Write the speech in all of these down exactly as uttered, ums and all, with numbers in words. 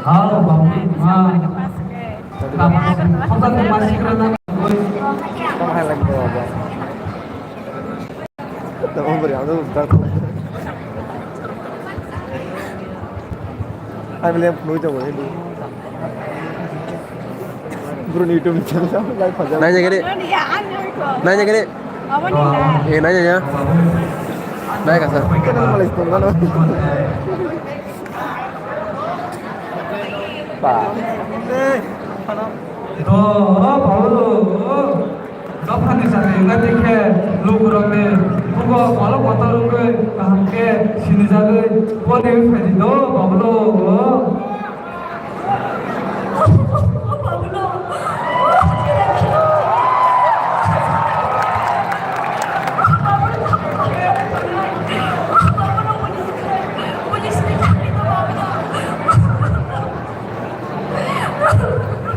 Hao, babu, ma. Tama, khota tama sikrana. Tama beri, anu, tar. Ai, melihat penuh jauh ini. Bro ni YouTube channel apa live aja. Nanya gini. Nanya gini. Eh, nanya ya. Nanya kasar. Kenal malah itu mana? Pak. Dophani sakni wngna tongkhe lukurokni bugo kolok kotor wngwi kaham khe sinijagwi boni wngwi phaidi do babulo.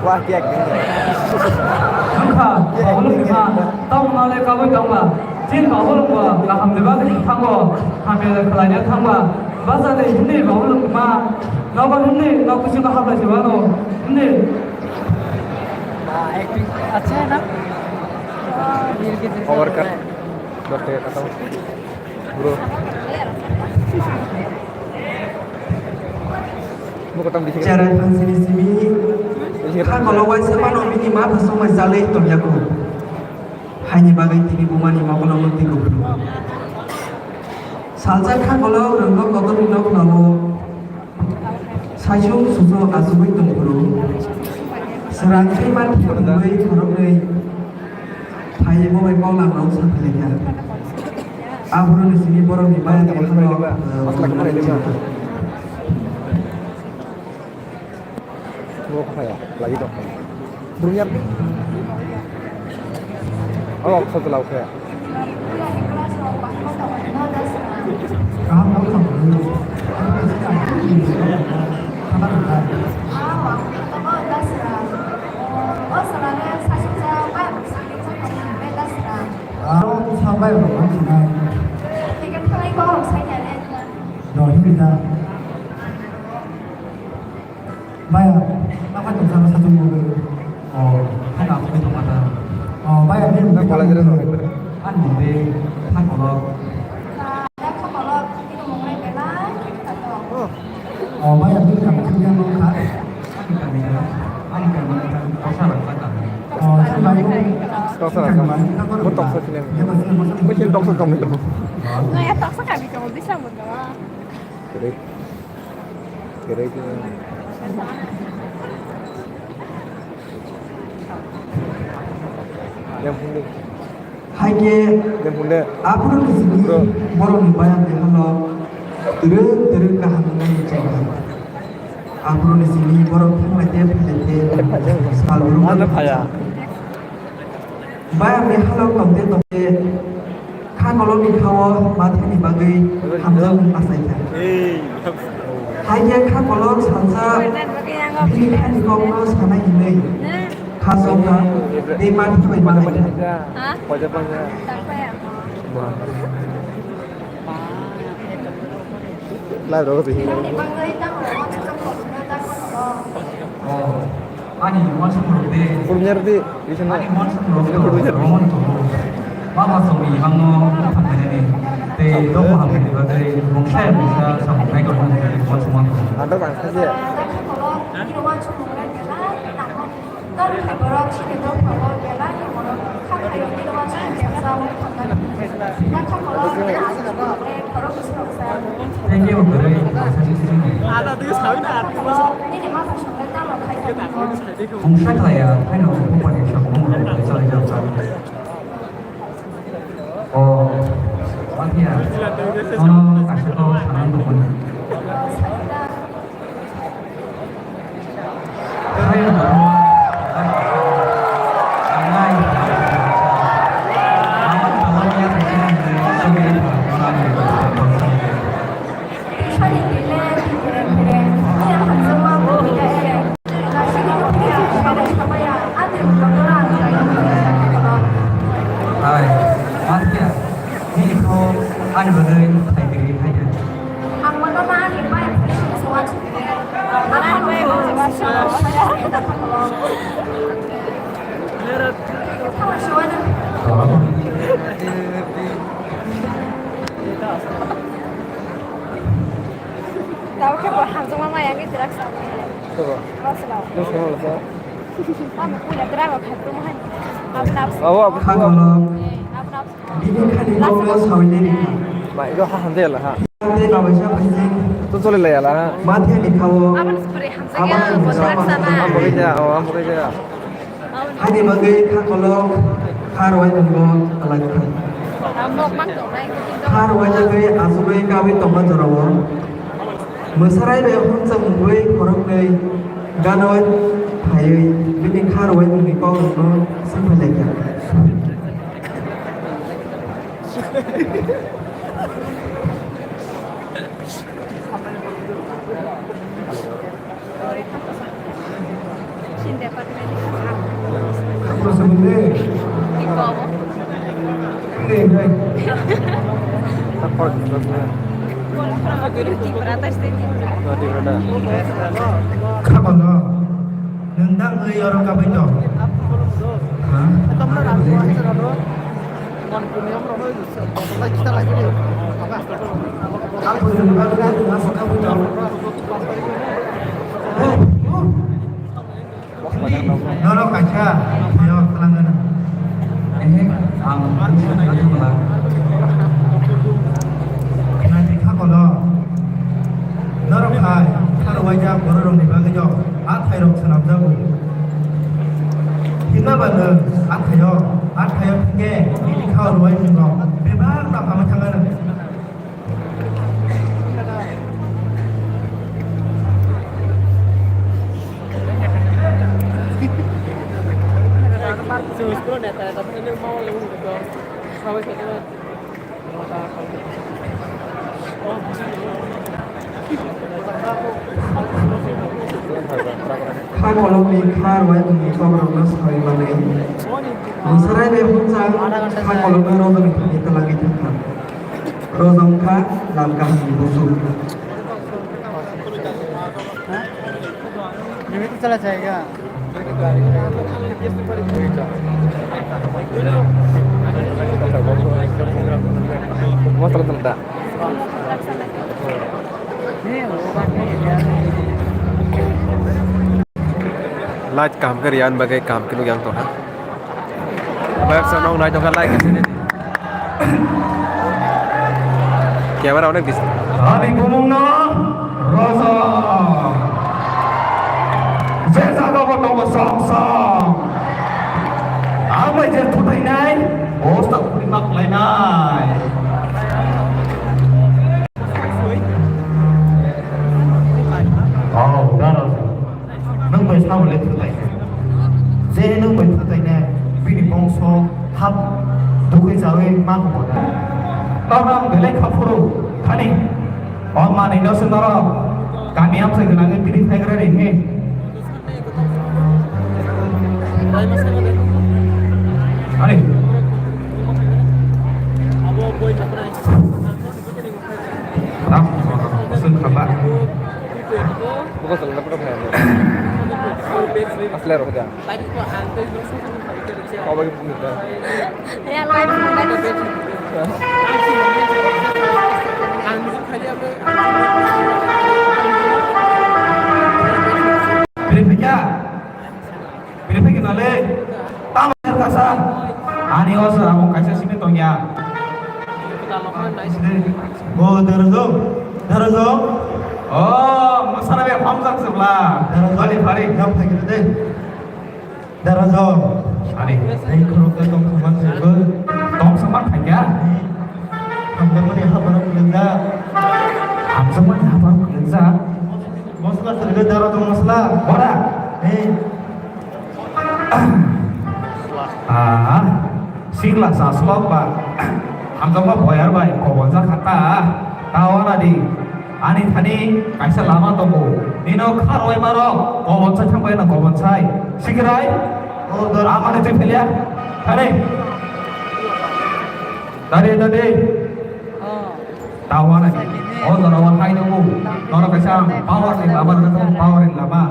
Wah, kiak ding. Wngkha, babulo wngkha, tamo nale kabui tongba. Chini babulo wngkha, kaham ni bagwi thango, hamya khlaina thangba. Bachali hwnwi babulo wngkha, nobar hwnwi nok bisingo hablai se mano, hwnwi. Accha hai na? Over cut. Dos taka kata. Bro. Cherai phansini simi khangolo waisa phano bini ma phasongma jalwi tongyaku. Haini bagwi tini bumani mokolo mukti kuphuru. Salsa khangolo rwngno kotorni nokno saisung susu achugwi tongphuru. Swrang tei ma thwngwi khoroknwi. Phaiwi bo bai kok lamrok saphailaikha. Aphuru ni simi borokni bayani hano, eh, Bo kha phaiya, lagi dong. Bunyar. Oh, kha lau kha. Kaham kha. Aro sambai rok ang sinai. Ticket thalai kok rok sai kha le. Rok himri da. Baya, apa tu sama satu mobil? Oh, hai na aku tu mata. Oh, baya ni. College re. An mobil, hai kolok. Oh, maya, bini kami kami yang mau kah? Ani kami dah, ani kami dah, kosong lah kami. Oh, itu baik. Kosong lah kami. Kau toksa sini. Mungkin toksa kami tu. Nggak ya, toksa kami, kamu bisa berdoa. Kiri. Kiri tu. Yang penting. Hai khe, aphuru ni simi borok ni bayam ni hano twrwk twrwk kaham wngmani chengkha. Aphuru ni simi borok thanglai te phailai te sal rwmani phaya. Bayam ni hano tongte tongte kha kolok ni khao ma thani bagwi hamjakmung achaikha. Hai khe kha kolok salsa bini kha ni kokno sanai hinwi. Khasokha, tei ma thumai manai. Ha? Live rw. Oh, ani uansukmung de. Kurumya rw di, bisa na. Ani uansukmung de, roman to. Baba songni imangno thangnani. Tei dok mahamni bagwi mungsa mungsa samung nai ko mungsa uansukmung. Ada bang saja. Tei borok chini dopha o belai ni borok kha khaio, nini uansukmung saksa wng thangkha. Nang kha kolok nini aswk borok le khorok bwswk rok sa. Thank you, kwrwi, aswk sini. Ada dui sawi na. Nang kha kolok nini ma bai songkhe tamo khai tongkha. Mungsa khlaiya, haino buphani samung rok bai chalaijak kha. O, Mathiya, nono kaisa kok sanani tongmani. Hai, Mathiya, nini kok ani bagwi phaikhe hai khe. Ang mano Tao khe bo hamjakma maya wngwi twrak sa. Sobo? Bosrok. Nwng swngma lasa? Amo puila twrak rok hamjakma hai. Aboni abs-, Abo, abo. Aboni abs-, Bini khani kokno sawi nai rikha. Ba, ego ha hamjak yala ha. Tei kabaisa phaising. To choli lai yala ha. Mathe ni khawo. Aboni sipri hamjak ya, bo twrak sana. Ang bo khe ja, oh, ang bo khe ja. Hani bagwi kha kolok, kha rwai nungbo alai kha. Kha rwai jagwi asugwi kabwi tongma jorao. Mwsarai bai hwnsa mungwi khoroknwi ganoi phaiwi bini kha rwai mungni kokrokno swngphai lai kha. Khabono, nwng dang wi oro kabui tong? Ha? Norok kaisa phaio khwlangano. Ehe, ang naitwi kha kono. Norok hai kha rwbaijak bororokni bagwino a thairok swnamjago. Himma ba nwng a thaio, a thaio thwngkhe nini kha rwbaimung rok bebak no hamwi thangano. Kha kolokni kha rwai mungni kokrokno sawi manwi. Mwsarai bai hwnjak kha kolokno rojoni thani twlangwi thangkha. Rojong kha lam kahamni busu. Light kaham khe riyani bagwi kaham khe nukya wng tongkha. Bayaksa nok nai tongkha, like khe sini. Camera onek dis. Ani bumungno rojo. Je jaga bo tongo song song. Ang bai je thutai nai, bosta khuri mak lai nai. Oh, daro. Nwng bai sabo le thutai. Je nwng bai thutai ne, bini bongso hap dugwi chawi ma hubo da. Tamo ang belai kha phuru thani. O manwi no se norok kami amsai gwnangwi bini phaigra ri he. Ani. Ram, sing khaba. Bukan salah, apa namanya? Asli roh dah. Kau bagi bunyi dah. Ya, live. Beri pika. Bini phaikhe nale tamo kasa ani o sara mo kaisa simi tongya. O darajo, darajo. O masana be hamjak sebla. Darajo ni phari jam phaikhe de. Darajo. Ani, ei khorok ke tong saman se. Tong saman phaikya. Hamjakmani habar kulengjak. Hamjakmani habar kulengjak. Masla serga dara tong masla. Bora. Hey. Ah, sikla sa slok ba. Hamjakma boyar bai kobol jak kha ta. Tawana di. Ani thani kaisa lama tongo. Nino kharoi maro kobol sai thangbai na kobol sai. Sikirai. Amani twi phelia. Thani. Dade, dade. Tawana. O jora wa hai nungo. Noro kaisa power ni lama, power ni lama.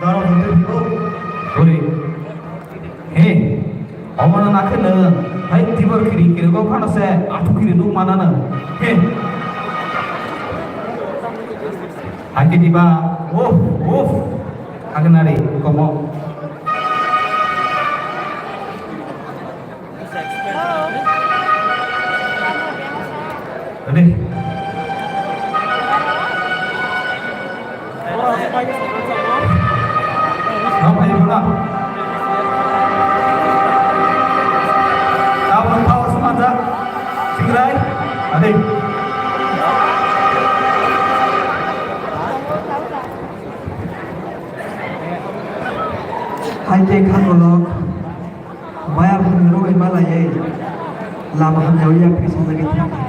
Daro hwnkhe phiro. Oi. He. Omono nakhe nwng. Hai tibor kiri kiri go phano se athu kiri nuk mana nwng. He. Hai khe diba. Uff, uff. Agnari komo. Ready? Nang phai bola. Tao nang power sma ja. Singrai. Ready? Hai khe kha kolok. Maya hamya rok bai malaiwi lama hamya o yapri sajagwi thangkha.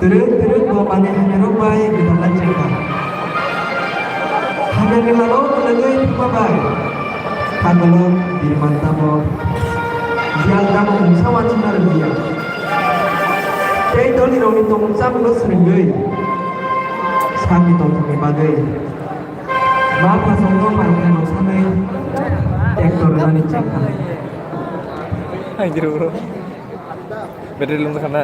Twrwk twrwk bo manwi hamya rok bai gwdalna chengkha. Hamya ni lama o kwlwngwi thangma bai kha kolok birman tamo biyal tamo mungsa wansukna rwliya. Tei doli rokni tongmung chamung no swrwngwi sakni tongthokni bagwi. Ma phasongno paikha no sanai tractor rwnani chengkha. Hai, giro, bro. Battery lung khana.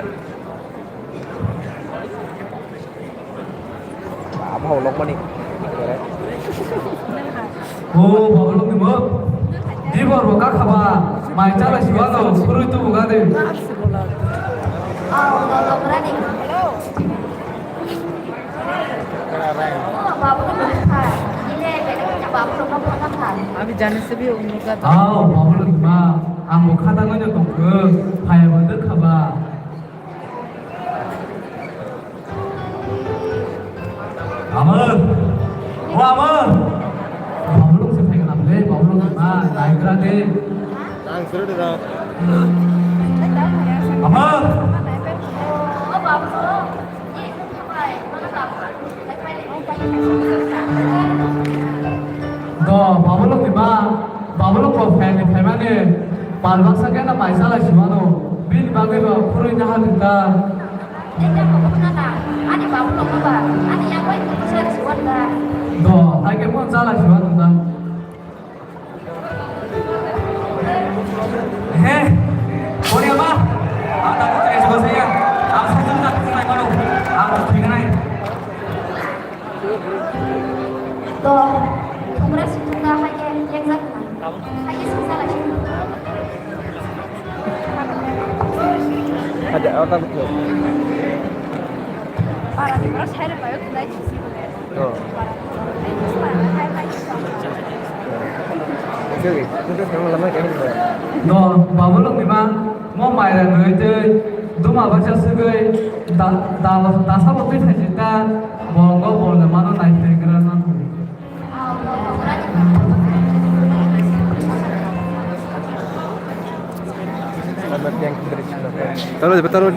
Abo hau lokmani. O, babu lok ni mo. Di bor bo ka khaba. Mai chala siwa no, surui tu buga de. আমি জানি সবই অন্য কথা। Aw, babu lok ma, ang bo khata ngai tong khe, phai bo de khaba. Ama, o ama, babu lok se phai kana le, babu lok ma, nai gra de. Ama. Do, babu lok ni ma, babu lok bo phaini phaimani, pal baksa khe na mai chala simano, bini bagwi bo khurui naha dinta. Do, hai khe mo chala simano da. He, Korea ba? Ang tak percaya sama saya. Ang saya tak percaya malu. Ang tak percaya naik. To, thungra si thungra hai ke yang jak na. Hai ke sisa lagi. Ada apa betul? Para di mana saya ada banyak naik sih. Oh. Do, babu lok ni ma, mo maira nui tei duma baksa swgwi da, da, dasa bo twi thai si ta, bolongo bolongo mano nai phai gra na. Taro, taro.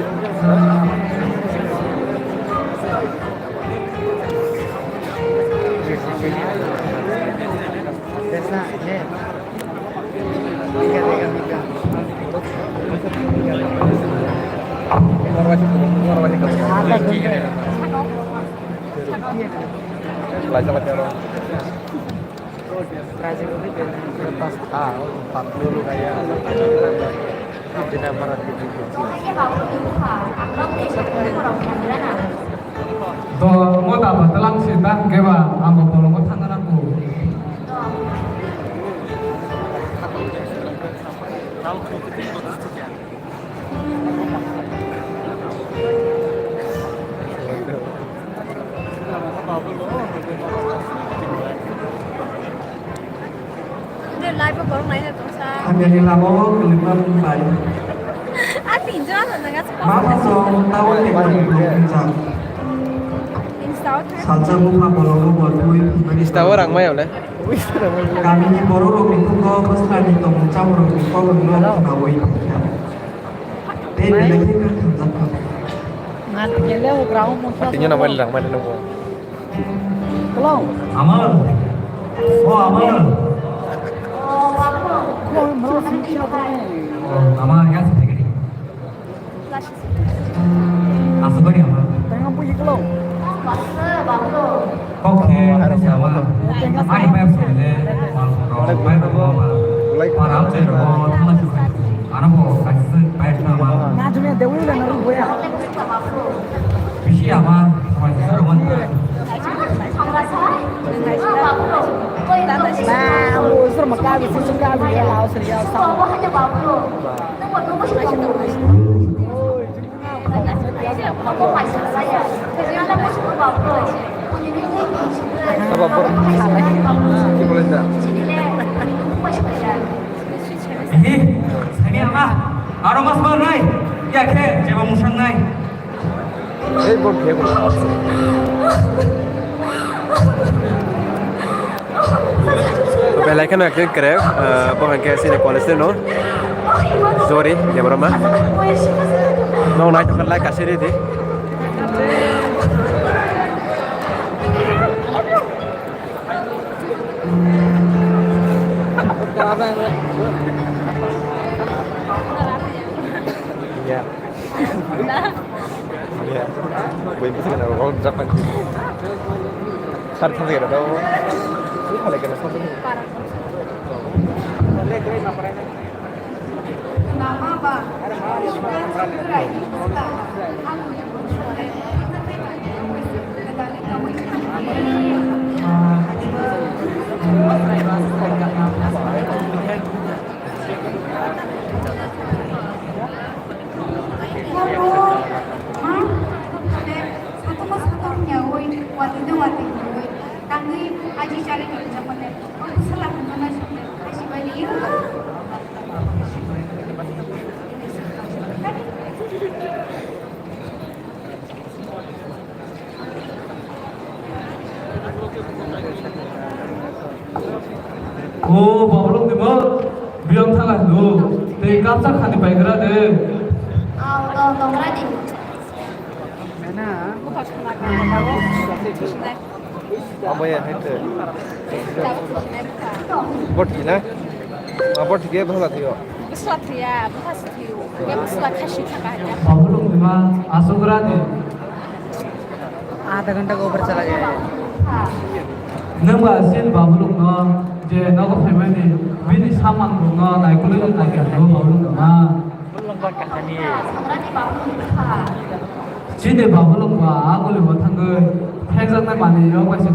Do, mo da ba tlang si ta hwnkhe ba ang bo bolongo thangna nango. Hamyani lama o kwlwima bai. Ma phaso tabo tei kwlwng wngjak. Salsa bupha bolongo bo twi phunani. Insta o rang maya le. Kamini borok rokni thugo bwskanni tongmung chamung rokni kokno khnaui phai kha. Tei belai khe kha khamjak kha. Tini na mali rang mali nungkho. Amal. O Amal. O Amal, ya se tegri. Asubari Amal. Kok khe ani sama, ani bayar songde, malporo, bayar rogo, para amchai rogo, thangla sukhai, ano bo kaisa bayar thangma. Bisi ama, samai sisa rogo. Ehe, sani ama, aro mas bar nai, ya khe, jeba musang nai. Ei, bo khe bo. Belai kheno ekjon kwrwi, ah, bo hwnkhe chini college ni no. Jori Debbarma. Nong nai tongkha lai kasiri di. Ya. Ya. Bai bwswk gana rok jak pai. Sar thang gana daw. Ni khalai gana sar thang. Satung satung yawi, watui no watui yawi, tangwi aji chari no rijak mate, bwsala hwnjana site, aji bai liya. O Babalok ni bo biyang thang hino, tei kapsa khani bai gra de. Aw, to tongra di. Amo ya hai te. Bot ki na? Ma bot ki bhala tiyo. Bwsla thwiya, bwkha se thwiyo. Hwnkhe bwsla khaisi thangkha hwnkhe. Babalok ni ma aswk gra di. Adha ghanta ko upar chala gaya. Nwng ba sin Babalok no je nogo phaimani bini saman rok no naikolwi naikha hwnkhe Babalok no ma. Chini Babalok ba aguli bo thangwi phekjaknai manwi rok bai se.